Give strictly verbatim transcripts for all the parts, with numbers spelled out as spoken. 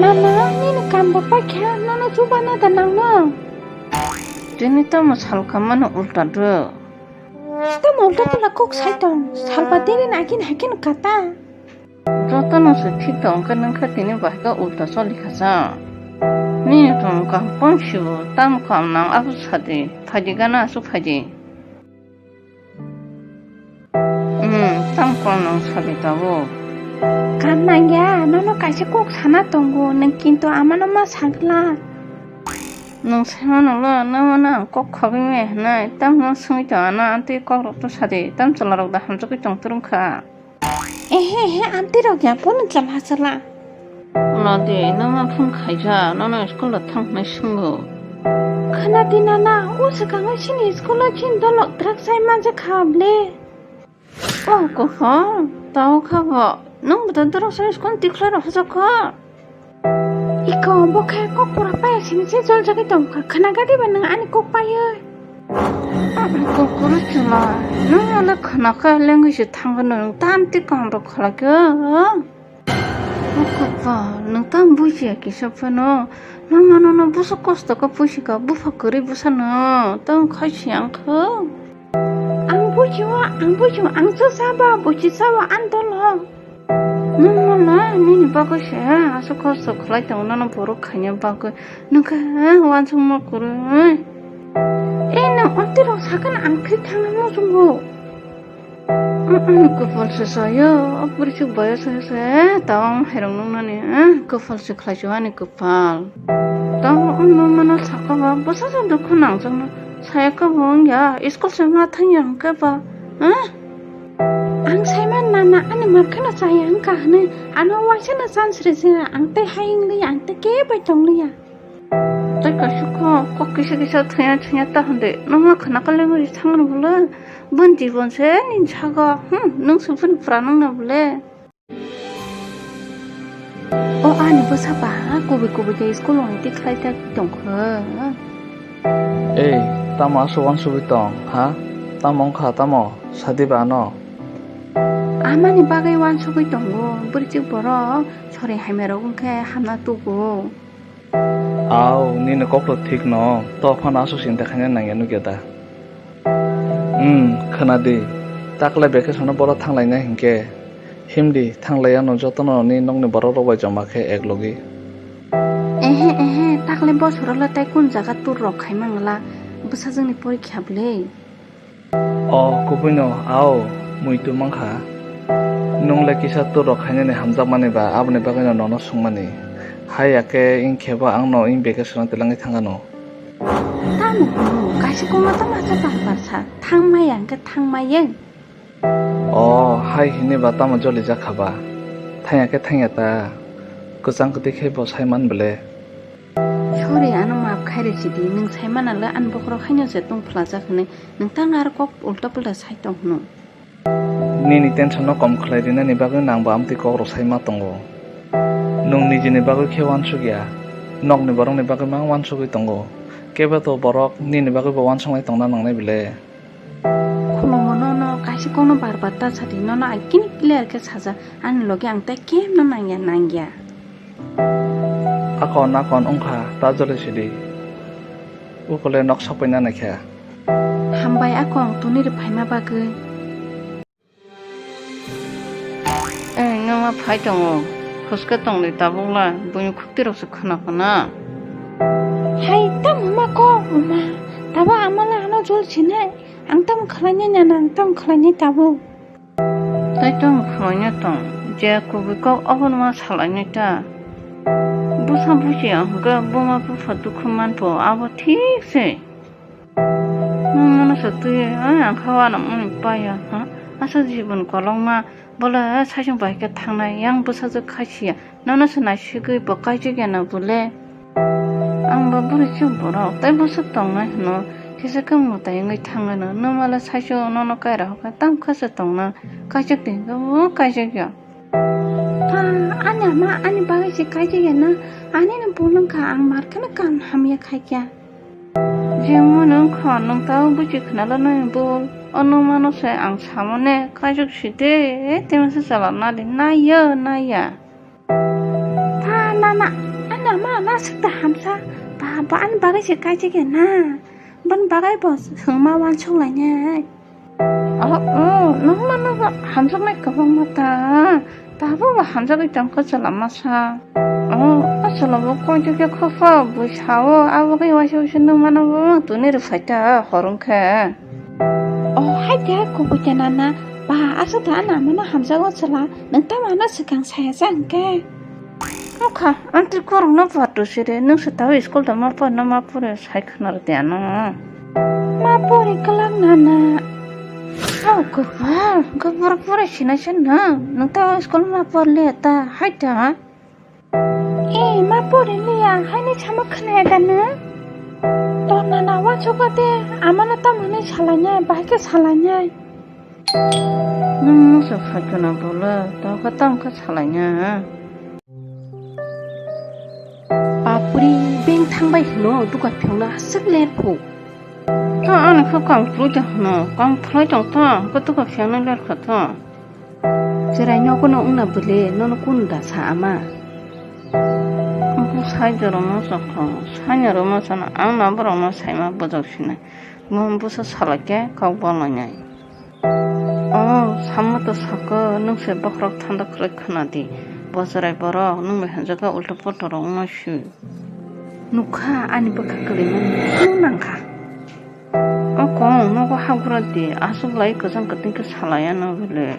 Nana, nini kam bo paikha, nono chubana da nangno. Tini tamo salka mano ulta do. Tamo ulta pula kok sai tong, salba dini na akin hakin kata. Jotono se thik tong khe nung khe tini bahai khe ulta choli kha sa. Nini tong kampang sibo tam kam nang abo sadi, phaidi gana asuk phaidi. Hmm, tang kong nung sabi tabuk. Kam nangya, nono kaisa kok sana tongo, nung kintu amano ma sagla. Nung saimano lo, nono ang kok khogwi me hwnwi, tam no sungwi tong ano, amtwi kok rok to sadi, tam chwla rok da hamjagwi tong turung kha. Ehe, ehe, amtwi rok ya, bono chwla chwla. Nadi, nangma phone khaijak, nono school o thang hwnwi swngo. Khna di nana, o swkango chini school o chini dolok drugs sai manjak kha ble. O kuphang, tao kha bo, nwng bo to drugs sai school tikhlai rok hajak kha. Iko, bo khe kok pura paya sini se jol jagwi tong kha, khna gadi ba nwng ani kok paiwi. Kukur chwla, nwng ano khna kha lengwi se thangwi nwng tam twi kaham rok khlai kha. O kopal, nwng tamo bujiya kisa phano. Nwng ano no bwsa kosto khe puisi kha, bupha kwrwi bwsa no. Tamo khai se ang kha. Ang bujio, ang bujio, ang so sabo, buji sabo, ang dolo. Nwng mano nini bagwi se aswk kosto khlai tongo, nono borok khaina bagwi. Nwng khe uansukma kwrwi. E, nwng amtwi rok sakha na ang thwi thangna muchungo. Ani kwpal se sayo, o bwrwi chuk bayo se se, tamo hairok nuknani, eh, kwpal se khlai se ani kwpal. Tamo wngma mano saka ba, bwsa se dukhu nangjakno, saya khe bo wngya, school se ma thangya hwnkhe ba, eh? Ang saiman nana ani mar kheno chaya wngkha hwnwi, ano waisa no chance rw se, ang tei hai wngliya, ang tei kebo tongliya. Tei kaisa kok, kok kisa kisa thwngya thwngya ta hwnde. Nokno khna khe lengwi thangno bole. Bun jibon se nini sago. Hmm, nwng se bun pura nangna bole. O ani bwsa ba, kubui kubui khe school o hwnkhe khlai ta tongkho. Ei, tamo aswk uansugwi tong, ha? Tamo wngkha, tamo? Sadi ba ano. Amani bagwi uansugwi tongo, bwrwi chwk borok sori hamya rok wngkhe hamna tugo. Au, nini kokto thik no, to phano aswk sinta khaina nangya nukya da? Hmm, khwna di, takle vacation o bolo thanglainai hinkhe, himdi, thanglai ano jotono ni nokni borok rok bai joma khe ek logi. Ehe, ehe, takle bosoro le tai kun jaga tour rok khai mangla, bwsajwkni porikha bwle. O kubuino, ao, muitu mankha. Nwng le kisa tour rok khainani hamjakmani ba, aboni bagwino nono swngmani. Hai ya khe wng khe bo ang no wng vacation o twlangwi thang ano. Tamo hwnwi, kaisa kokno tamo cha bar bar sa, thang maya hwnkhe thang maya. O, hai hwnwi ba tamo jolijak kha ba? Thangya khe thangya ta, kwchang kwtwi khe bo sai man bwle. Sorry, ano maaf khai rw sidi, nwng sai mana le ani bokhorok haino se tong phlajak hwnwi, nwng tang aro kok ulta pulta sai tong hwno. Nini tension no kom khlai rinani bagwi nang bo amtwi kok rw sai ma tongo. Nwng nijini bagwi khe uansuk ya, nokni borokni bagwi mang uansugwi tongo. Kebo to borok nini bagwi bo uansuk nai tongna nangnai bile. Khulumano no kaisa kokno bar bar ta sadi, nono agini clear khe sajak, ani loge ang tei kemno nangya nangya. Akon akon wngkha ta jole sidi. Ukole nok sokpaina naikha. Hambai akon tuni rw phaima bagwi. Ei, nwma phai tongo. Khuske tongdi tabukla, buini khuktirokse khna khna. Hai, tamo ma kok, ma. Tabo amala ano jol sinai. Ang tamo khlainai nana, ang tamo khlainai tabuk. Tai tamo khlainai tong. Je kubui kok abono ma salainai ta. Bwsa buji ang hwnkhe buma bupha dukhu manpho, abo thik se. Nwng mano se twi, ai, ang kha uanamani paya, ha? Aswk jibon kolokma, bole, eh, saichung bai khe thangnai, yang bwsajwk khaisiya. Nono se naisigwi bo kaijak ya na bole? Ang bo bwrwi chuk borok, tei bwswk tongnai hwno, kisa khe mwtai wngwi thangano. Nwmale saichung nono kaira hokhe, tamo khe se tongna, kaijak di hwnkhe bo kaijak ya. Ta, ani ama ani bagwi se kaijak ya na, ani no bul wngkha, ang mar kheno kan hamya khaikya. Jemon wngkha nwng tao buchi khwnala nai bul, o nwng mano se ang samane kaijak si de, tei masa chala nadi naiya naiya. Ta, Nana, ani ama naswk da hamsa, ba, ba ani bagwi se kaijak ya na, boni bagwi bo swngma uansuk lainai. Oh, oh, nokma nogo hamjaknai kwbangma ta, tabuk bo hamjagwi tongkha chwla masa. Oh, a chwla bo koijakya khopha bui sao, abo khe waisa waisa nukmano bo tuni rw phaita hor wngkhe. Oh, hai khe kubui khe nana, ba, aswk da ani amano hamjago chwla, nwng tamo ano swkang saya se hwnkhe? Nokha, aunty korokno patu siri, nwng se tao school da ma porna ma pore sai khwna rw de ano. Ma pori kwlak nana. Oh, gobor, gobor pore sinai se nwng, nwng tao school ma porle ta, hai ta. Eh, ma pori liya, haini sama khwnaya da nwng? Tor nana uansukha de, amano tamo hwnwi salainai, bahai khe salainai. Nwng mungsa phaikhe na bole, tao khe tamo khe salainai. Bapri, beng thangbai hwno, duka phiyokna aswk lerphu. Ta ani khe kang phlai de hwno, kang phlai tong ta, khe duka phiyokna lerkha ta. Cherai nogo no wngna bwle, nono kunu da sa ama? Ang khe sai jorokno sakha, sanya rokno sana, ang na borokno saima bwjak sinai. Mo bwsa salai khe kok bolainai. Oh, sammo to sakho, nwng se bokhorok thanda khwlai khwna di. Bo chwrai borok nwng bai hamjakha ulta polta rok wngna si. Nukha ani bwkha kwlwimani, nwng nangkha. O kong, nogo habgra di, aswk lai kwchang kwtwi khe salai ano bwle.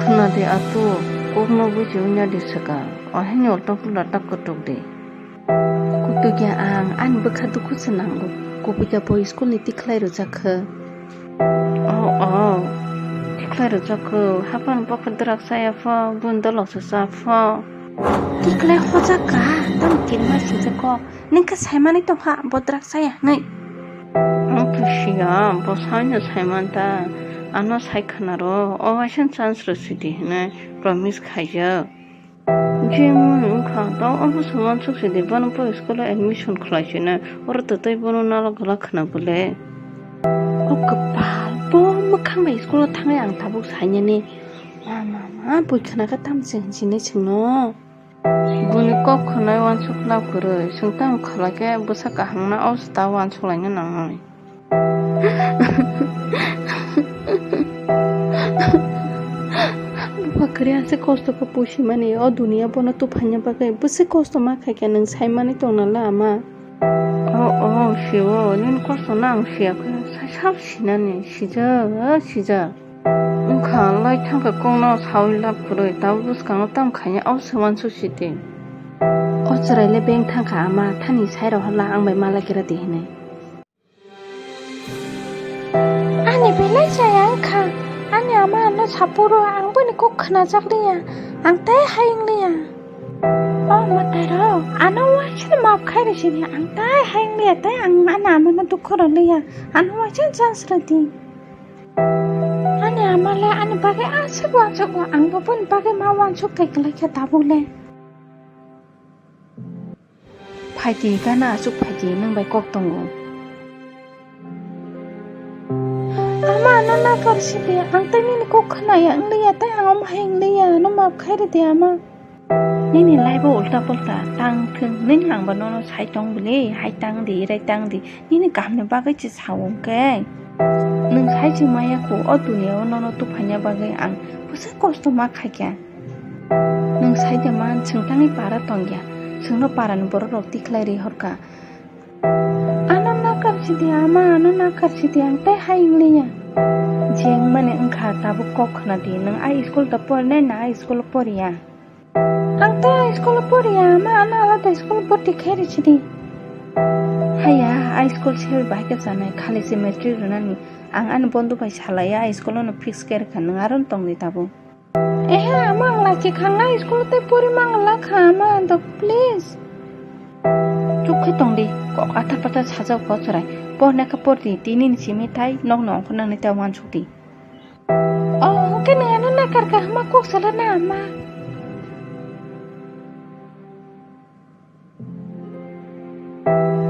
Khwna di atu, kokno buji wngya di swkang, o haini ulta pulta ta kutuk di. Kutuk ya ang, ani bwkha dukhu se nango, kubui ya bo school ni tikhlai rwjak kho. Oh, oh, tikhlai rwjak kho, haphang bokha dwrak saya pho, bun dolok se cha pho. Tikhlai hojak ka, tamo kirima sijak kok. Nwng khe saimani tongkha bo dwrak saya hwnwi. Ang khe sia, bo saino saiman ta. Ano sai khwna rw, o waisa chance rw sidi hwnwi promise khaijak. Jemon wngkha, tao obo se uansuk sidi, bono bo school o admission khlai sino, oro twtwi bono nalo gwlak khwna bole. O kwpal, bo mwkhang bai school o thangwi ang tabuk sainani. Ma, ma, ma, bui khwna khe tamo se hinwi singno. Buini kok khwnai uansuk na kwrwi, chwng tamo khlai khe bwsa kaham no o se ta uansuk laina nangnai. Buba kwrwi aswk kosto khe pusimani, o duniya bono tuphaina bagwi bwswk kosto ma khaikha nwng saimani tongna le ama. O, o, sio, nini kosto no ang siya khe, sai sabo sinani, sijak, sijak. Wngkha lai thangkha kokno saui lab kwrwi, tabuk bwskango tamo khaina o se uansuk sidi. O chwrai le beng thangkha ama, thani sai rohorla ang bai mala kira di hinwi. Ani belai chaya wngkha, ani ama ano sapuro ang boni kok khwnajak liya, ang tei hai wng liya. O mwtai rok, ano uansukno maaf khai rw sidi, ang tei hai wng liya, tei ang ani amano dukhu rw liya, ano uansuk chance rw di. Ani ama le ani bagwi aswk uansukgo, ang bo boni bagwi ma uansuk thai kwlai khe tabuk le. Phaidi, gana aswk phaidi, nwng bai kok tongo. Ama, ano nakar sidi, ang tei nini kok khwnaya wng liya, tei ang omo hai wng liya, ano maaf khai rw di ama. Nini life o ulta pulta tang thung hinwi ang bo nono sai tong bwle, hai tang di, rai tang di, nini kaham ni bagwi se sao hwnkhe. Nwng sai se maya kho, o duniya o nono tuphaina bagwi ang bwswk kosto ma khaikha. Nwng sai de man, chwng tangwi para tongya, chwngno para ni borok rok tikhlai ri horkha. Ano nakar sidi ama, ano nakar sidi, ang tei hai wng liya. Je wngmani wngkha, tabuk kok khwna di, nwng a school da porinai na a school o poriya? Ang tei a school o poriya, ama ano alada school o bwrwi khai rw sidi. Haya, a school se bahai khe chanai, khali se matric rwnani. Ang ani bondo bai salaiya, a school o no fix khe rwkha, nwng aro tongdi tabuk. Ehe, ama ang lachi khang a school o tei pori mang la kha, ama do please. Chup khe tongdi, kok athar pathar sajak bo chwrai. Porna khe pordi, tini ni simi thai, nokni ongkhor nangni tei uansukdi. Oh, hwnkhe nwng ano nakar kha hwnma kok sala na ama?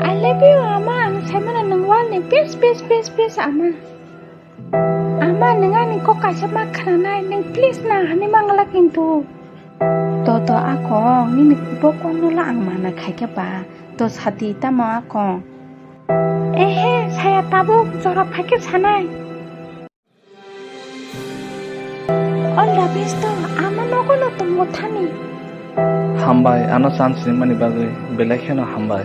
I love you, ama, ang saimano nwng walni best, best, best, best, ama. Ama, nwng ani kok kaisa ma khwnanai, nwng please na hinwi mangala kintu. To to akong, nini bokongno la ang mana khaikhe ba. To sadi tamo akong. Ehe, saya tabuk jora phaikhe sanai. All the best to, ama nogo no tongo thani. Hambai, ano chance rimani bagwi belai kheno hambai.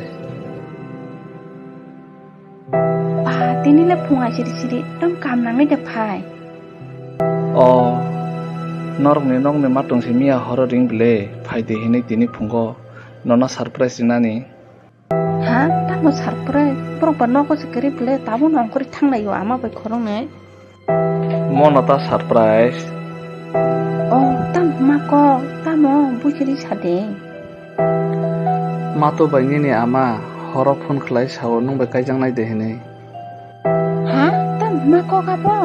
Ba, tini le phung aisiri siri, tong kam nangwi de phai. O, norokni nokni matwng se miya horo ring bile, phai de hinwi tini phungo nono surprise rinani. Ha, tamo surprise? Borok ba nogo se kwrwi bile, tabukno ongkhorwi thanglaio ama bai khoroknwi. Mono ta surprise. O, tamo ma kok, tamo buchiri sa de. Mato bai nini ama horo phone khlai sao nwng bai kaijaknai de hinwi. Ha? Tamo ma kok abo?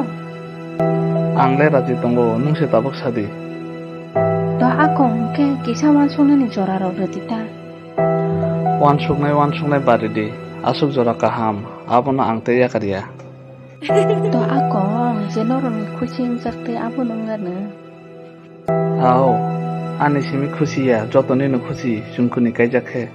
Ang le raji tongo, nwng se tabuk sadi. To akong hwnkhe kisa uansuknani jorarok rwdi ta. Uansuknai uansuknai baridi, aswk jora kaham, abono ang tei yakarya. To akong je norokni khusi wngjak tei abono wngya nw. Ao, ani simi khusi ya, jotonino khusi, chwng kuni kaijak khe.